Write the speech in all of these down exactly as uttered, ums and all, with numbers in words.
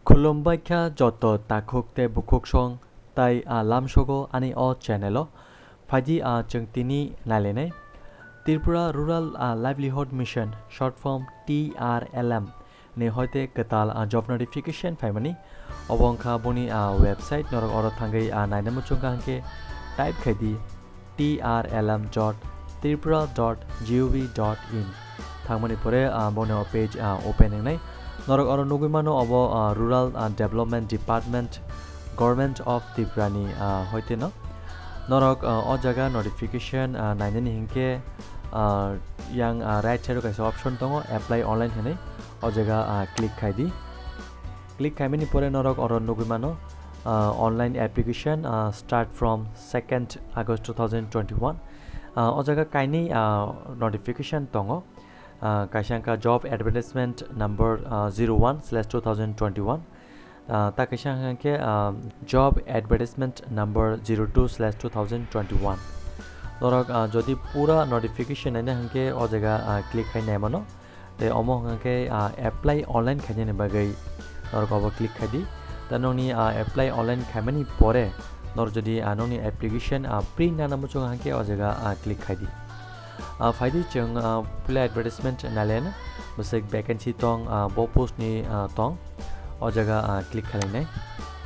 Khulumbai kha joto takhuk tei bukhuk song tai a lamsogo ani o channel o. Phaidi a chwng tini nailainai Tripura Rural a Livelihood Mission, short form T R L M ni hoite kwtal a job notification phaimani. Obo wngkha boni a website, norok oro thangwi a naina muchungkha hwnkhe type khaidi T R L M dot tripura dot gov dot in. Thangmani pore, ah, boni o page, ah, open wngnai. Norok oro nugwi mano obo, ah, Rural, ah, Development Department, Government of Tripura ni, ah, hoite no. Norok, ah, o jaga notification, ah, nainani hinkhe, ah, yang, ah, right side o kaisa option tongo, apply online hinwi. O jaga, ah, click khaidi. Click khaimani pore norok oro nugwi mano, ah, online application, ah, start from second August two thousand twenty-one. Ah, o jaga kainwi, ah, notification tongo. Ah, kaisa wngkha job advertisement number, ah, zero one slash two thousand twenty-one. Ah, ta kaisa hwnkhe, ah, job advertisement number zero two slash two thousand twenty-one. Norok, ah, jodi pura notification naina hwnkhe o jaga, ah, click khai naimano. Tei omo hwnkha khe, ah, apply online khainani bagwi norok obo click khai di. Ta nokni, ah, apply online khaimani pore norok jodi, ah, nokni application, ah, print nana muchung hwnkha khe o jaga, ah, click khai di. Ah, phai di chwng, ah, puila advertisement nailen bwswk vacancy tong, ah, bo post ni, ah, tong o jaga, ah, click khainai.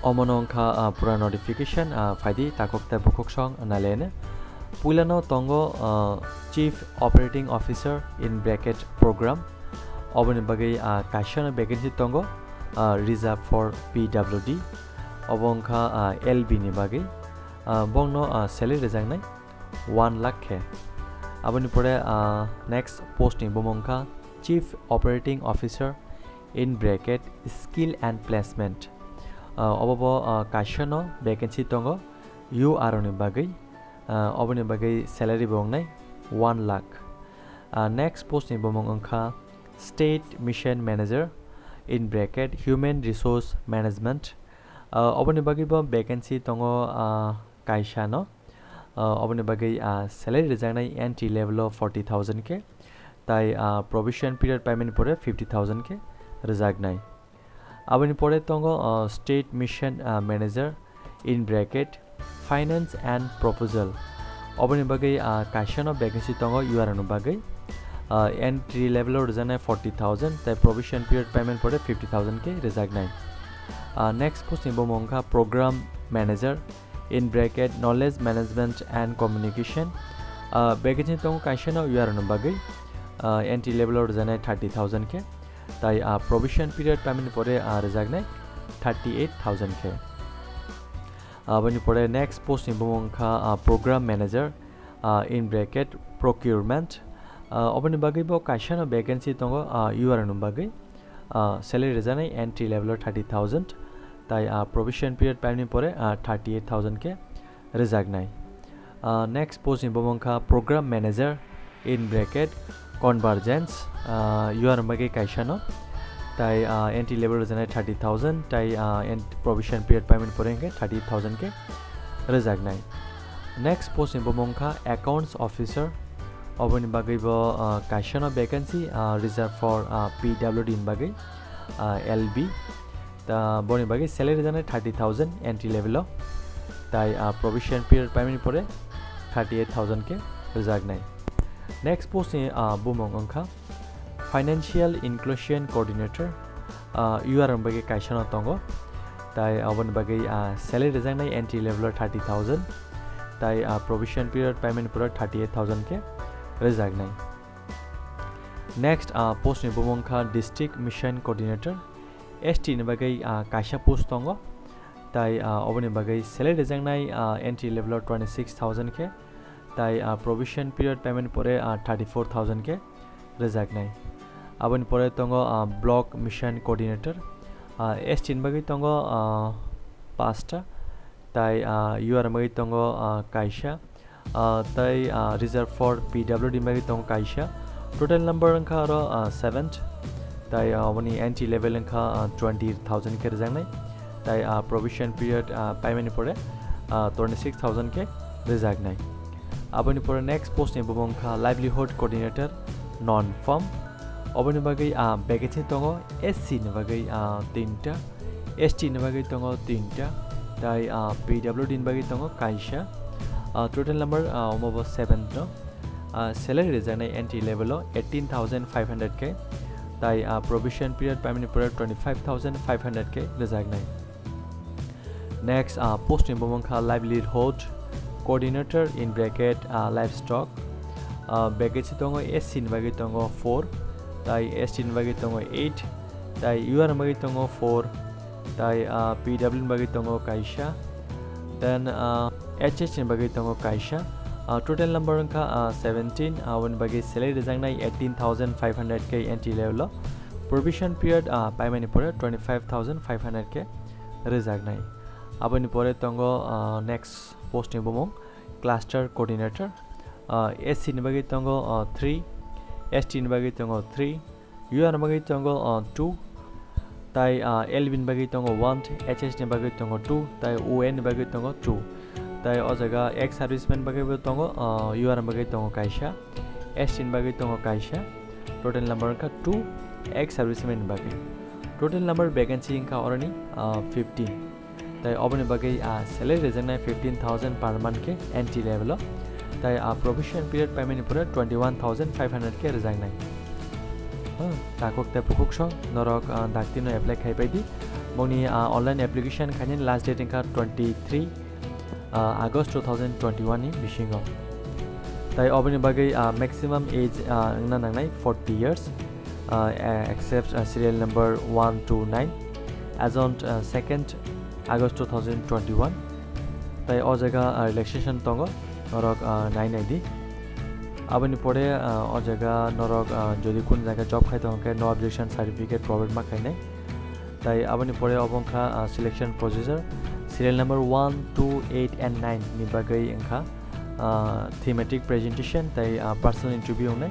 Omo no wngkha, ah, pura notification, ah, phai di takhuk tei bukhuk song nailen. Puila no tongo, ah, Chief Operating Officer in bracket program. Oboni bagwi, ah, kaisa no vacancy tongo, ah, reserve for P W D. Obo wngkha, ah, L B ni bagwi. Ah, bongno, ah, salary rwjaknai one lakh khe. Aboni pore, ah, next post ni bumung wngkha Chief Operating Officer in bracket skill and placement. Ah, obo bo, ah, kaisa no vacancy tongo U R O ni bagwi. Ah, oboni bagwi salary bo wngnai one lakh. Ah, next post ni bumung wngkha State Mission Manager, in bracket Human Resource Management. Ah, oboni bagwi bo vacancy tongo, ah, kaisa no. Ah, oboni bagwi, ah, salary rwjaknai entry level o forty thousand khe, tai, ah, probation period paimani pore fifty thousand khe rwjaknai. Aboni pore tongo, ah, State Mission, ah, Manager, in bracket Finance and Proposal. Oboni bagwi, ah, kaisa no vacancy tongo U R O ni bagwi. Ah, entry level o rwjaknai forty thousand, tai probation period paimani pore fifty thousand khe rwjaknai. Ah, next post ni bumung wngkha Program Manager, in bracket Knowledge Management and Communication. Ah, vacancy tongo kaisa no U R O ni bagwi. Ah, entry level o rwjaknai thirty thousand khe. Tai, ah, probation period paimani pore, ah, rwjaknai thirty eight thousand khe. Aboni pore next post ni bumung wngkha, ah, Program Manager, ah, in bracket Procurement. Ah, oboni bagwi bo kaisa no vacancy tongo, ah, U R O ni bagwi. Ah, salary rwjaknai entry level o thirty thousand, tai, ah, probation period paimani pore, ah, thirty eight thousand khe rwjaknai. Ah, next post ni bumung wngkha Program Manager, in bracket Convergence, ah, U R O ni bagwi kaisa no, tai, ah, entry level rwjaknai thirty thousand, tai, ah, ent-, probation period paimani pore hwnkhe thirty eight thousand khe rwjaknai. Next post ni bumung wngkha Accounts Officer, oboni bagwi bo, ah, kaisa no vacancy, ah, reserve for, ah, P W D ni bagwi, ah, L B. Ta boni bagwi salary rwjaknai thirty thousand entry level o. Tai, ah, probation period paimani pore thirty eight thousand khe rwjaknai. Next post ni, ah, bumung wngkha Financial Inclusion Coordinator, ah, U R O ni bagwi kaisa no tongo. Tai aboni bagwi, ah, salary rwjaknai entry level o thirty thousand. Tai, ah, probation period paimani pore thirty eight thousand khe rwjaknai. Next, ah, post ni bumung wngkha District Mission Coordinator, S T ni bagwi, ah, kaisa post tongo. Tai, ah, oboni bagwi salary rwjaknai, ah, entry level o twenty six thousand khe. Tai, ah, probation period paimani pore, ah, thirty four thousand khe rwjaknai. Aboni pore tongo, ah, Block Mission Coordinator, ah, S T ni bagwi tongo, ah, pasta. Tai, ah, U R O ni bagwi tongo, ah, kaisa. Ah, tai, ah, reserve for P W D ni bagwi tongo kaisa. Total number wngkha aro, ah, seven. Tai, ah, oboni entry level wngkha, ah, twenty thousand khe rwjaknai. Tai, ah, probation period, ah, paimani pore, ah, twenty six thousand khe rwjaknai. Aboni pore next post ni bumung wngkha Livelihood Coordinator, non farm. Oboni bagwi, ah, vacancy tongo S C ni bagwi, ah, tinta. S T ni bagwi tongo tinta, tai, ah, P W D ni bagwi tongo kaisa. Ah, total number, ah, omo bo seven no. Ah, salary rijaknai entry level o eighteen thousand five hundred K, tai, ah, probation period paimani pore twenty five thousand five hundred K rijaknai. Next, ah, post ni bumung kha livelihood coordinator in bracket, ah, livestock. Ah, vacancy tongo S C ni bagwi tongo four, tai S T ni bagwi tongo eight, tai U R ni bagwi tongo four, tai, ah, P W ni bagwi tongo kaisa, then, ah, H H ni bagwi tongo kaisa. Ah, total number wngkha, ah, seventeen, ah, aboni bagwi salary rijaknai eighteen thousand five hundred K entry level o. Probation period, ah, paimani pore twenty five thousand five hundred K rijaknai. Aboni pore tongo, ah, next post ni bumung cluster coordinator. Ah, S C ni bagwi tongo, ah, three, S T ni bagwi tongo three, U R ni bagwi tongo, ah, two, tai, ah, L B ni bagwi tongo one, H H ni bagwi tongo two, tai O N ni bagwi tongo two. Tai o jaga ex serviceman bagwi bo tongo, ah, U R ni bagwi tongo kaisa, S T ni bagwi tongo kaisa. Total number wngkha two ex serviceman ni bagwi. Total number vacancy wngkha oroni, ah, fifteen. Tai oboni bagwi, ah, salary rijaknai fifteen thousand per month khe entry level o. Tai, ah, probation period paimani pore twenty one thousand five hundred khe rijaknai. Hmm, takhuk tei bukhuk song norok, ah, daktino apply khai pai di. Bongni, ah, online application khainani last date wngkha twenty three, ah, August two thousand twenty one ni bisingo. Tai oboni bagwi, ah, maximum age, ah, wngna nangnai forty years, ah, a-, except, ah, serial number one two nine, as on, ah, second August two thousand twenty one. Tai o jaga, ah, relaxation tongo, norok, ah, nai nai di. Aboni pore, ah, o jaga norok, ah, jodi kun jaga job khai tongo khe no objection certificate provide ma khainai. Tai aboni pore obo wngkha, ah, selection procedure, serial number one, two, eight and nine ni bagwi wngkha, ah, thematic presentation tai, ah, personal interview wngnai.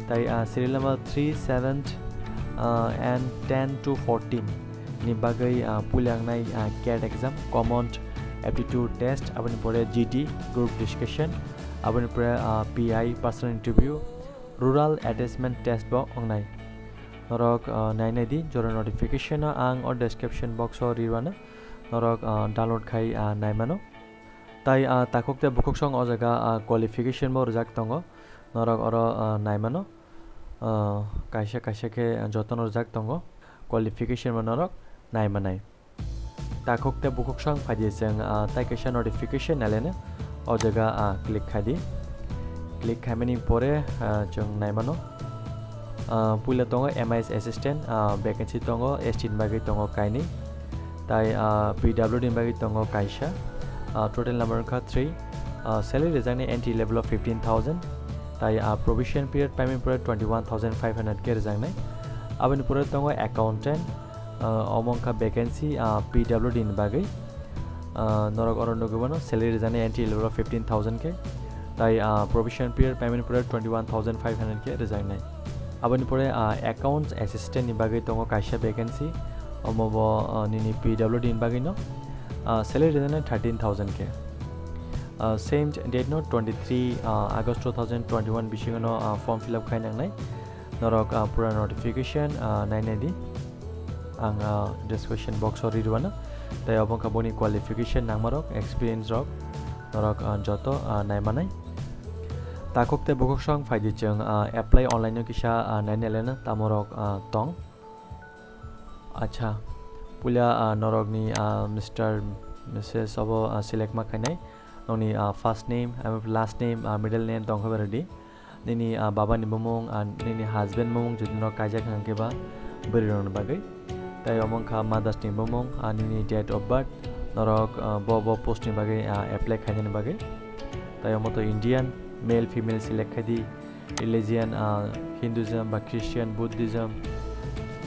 Tai, ah, serial number three, seven, ah, and ten to fourteen ni bagwi, ah, puila wngnai, ah, cat exam, common aptitude test, aboni pore G D, group discussion, aboni pore, ah, P I, personal interview, rural attachment test bo wngnai. Norok, ah, nai nai di, jora notification no ang o description box o ri rwano. Norok, ah, download khai, ah, nai mano. Tai, ah, takhuk tei bukhuk song o jaga, ah, qualification bo rijak tongo. Norok oro, ah, nai mano. Ah, kaisa kaisa khe jotono rijak tongo. Qualification bo norok nai manai. Takhuk tei bukhuk song phaidi chwng, ah, tai kaisa notification naileno o jaga, ah, click khai di. Click khaimani pore, ah, chwng naimano, ah, puila tongo M I S assistant, ah, vacancy tongo, S T ni bagwi tongo kainwi. Tai, ah, P W D ni bagwi tongo kaisa, ah, total number wngkha three, ah, salary rijaknai entry level o fifteen thousand, tai, ah, probation period paimani pore twenty one thousand five hundred khe rijaknai. Aboni pore tongo accountant, ah, omo wngkha vacancy, ah, P W D ni bagwi. Ah, norok oro nugwi mano, salary rijaknai entry level o fifteen thousand khe, tai, ah, probation period paimani pore twenty one thousand five hundred khe rijaknai. Aboni pore, ah, accounts assistant ni bagwi tongo kaisa vacancy, omo bo, ah, nini P W D ni bagwi no, ah, salary rijaknai thirteen thousand khe. Ah, same date no twenty three, ah, August two thousand twenty one bisingo no, ah, form fill up khai nangnai. Norok, ah, pura notification, ah, nai nai di. Ang, ah, description box o ri rwano. Tai obo wngkha boni qualification nangmarok, experience rok. Norok, ah, joto, ah, nai manai. Takhuk tei bukhuk song phaidi chwng, ah, apply online o kisa, ah, nai nai leno tamorok, ah, tong. Acha, puila, ah, norokni, ah, Mister, Missus obo, ah, select ma khainai. Nokni, ah, first name, ah, last name, ah, middle name tongkha beradi. Nini, ah, baba ni bumung, ah, nini husband bumung jodi norok kaijak hwnkhe ba bwrwi rokni bagwi. Tai omo wngkha mothers ni bumung, ah, nini date of birth, norok, ah, bo, bo post ni bagwi, ah, apply khainani bagwi. Tai omo to Indian, male, female select khai di, religion, ah, Hinduism ba Christian, Buddhism,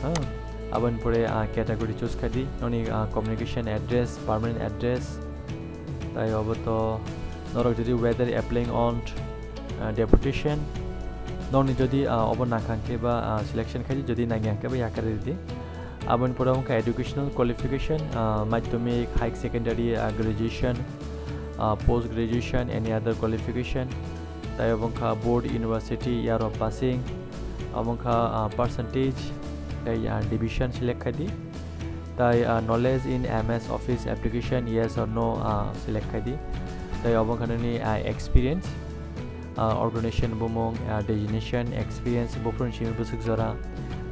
ah, aboni pore, ah, category choose khai di, noni, ah, communication address, permanent address, tai obo to norok jodi whether applying on, ah, deputation, nokni jodi, ah, obo nangkha hwnkhe ba, ah, selection khai di, jodi nangya hwnkhe ba yakarwi rw di. Aboni pore wngkha educational qualification, ah, madhyamik, high secondary, ah, graduation, ah, post graduation, any other qualification. Tai obo wngkha board, university, year of passing, obo wngkha, ah, percentage, tei, ah, division select khai di. Tai, ah, knowledge in M S Office application, yes or no, ah, select khai di. Tai obo wngkha nini, ah, experience, ah, organization bumung, ah, designation, experience, buphuruni simi bwswk jora,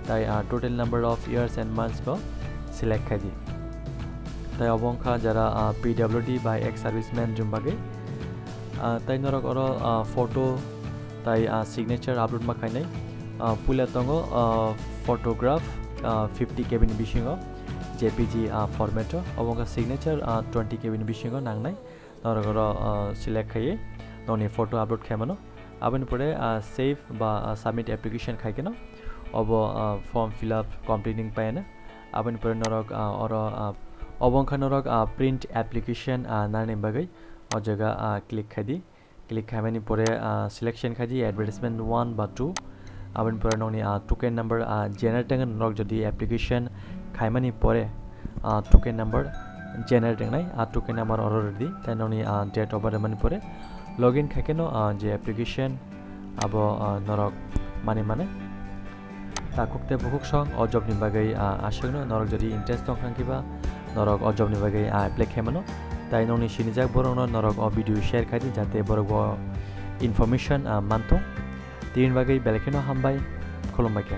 tai, ah, total number of years and months bo select khai di. Tai obo wngkha jara, ah, P W D bai ex-serviceman rwng bagwi. Ah, tai norok oro, ah, photo tai, ah, signature upload ma khainai. Ah, puila tongo, ah, photograph, ah, fifty K B ni bisingo, J P G, ah, format o. Obo wngkha signature, ah, twenty K B ni bisingo nangnai. Norok oro, ah, select khaiwi nokni photo upload khaimano. Aboni pore, ah, save ba, ah, submit application khai kheno obo, ah, form fill up completing paiyano. Aboni pore norok, ah, oro, ah, obo wngkha norok, ah, print application, ah, nani bagwi o jaga, ah, click khai di. Click khaimani pore, ah, selection khai di advertisement one ba two. Aboni pore nokni, ah, token number, ah, generate wngkha norok jodi application khaimani pore, ah, token number generate wngnai, ah, token number oro rwdi. Tai nokni, ah, date of birth mani pore login khai kheno, ah, je application abo, ah, norok mani mane. Takhuk tei bukhuk song o job ni bagwi, ah, aswkno norok jodi interest tong kha kiba norok o job ni bagwi, ah, apply khaimano. Tai nokni sinijak borokno norok o video share khai di jate borok bo information, ah, manthung. Tini bagwi belai kheno hambai, khulumbai kha.